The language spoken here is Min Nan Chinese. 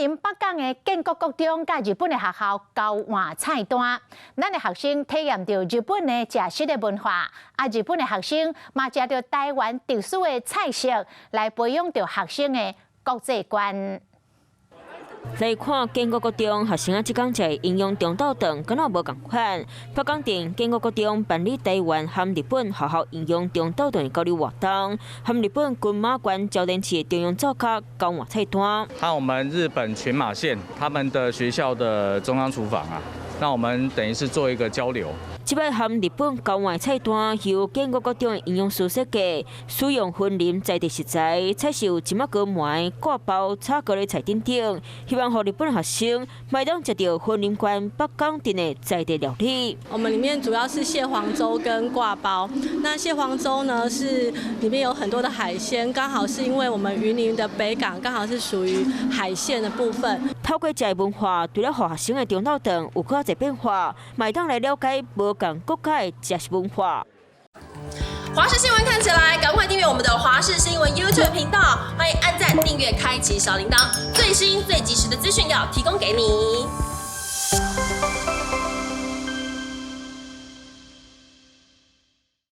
林北港的建國國中佮日本的學校交換菜單，咱的學生體驗著日本的食食的文化，啊，日本的學生嘛食著台灣特殊的菜色，來培養著學生的國際觀。來看建國國中學生仔這工食的營養中晝頓，敢若無仝款。北港鎮建國國中辦理台灣和日本學校營養中晝頓的交流活動，和日本群馬縣沼田市的中央灶跤交換菜單。和我們日本群馬縣他們的學校的中央廚房啊，那我們等於是做一個交流。這擺和日本交換菜單，由建國國中的營養師設計，使用雲林在地食材，採受芝麻糕糜、掛包、炒糕的菜等等，希望予日本學生會當食著雲林縣北港鎮的在地料理。我們裡面主要是蟹黃粥跟刈包。那蟹黃粥呢，是裡面有很多的海鮮，剛好是因為我們雲林的北港剛好是屬於海線的部分。透過食文化，除了予學生的中晝頓有較濟變化，嘛會當來了解無仝國家的食食文化。華視新聞看起來，趕快訂閱我們的華視新聞 YouTube 頻道，歡迎按讚、訂閱、開啟小鈴鐺，最新最及時的資訊要提供給你。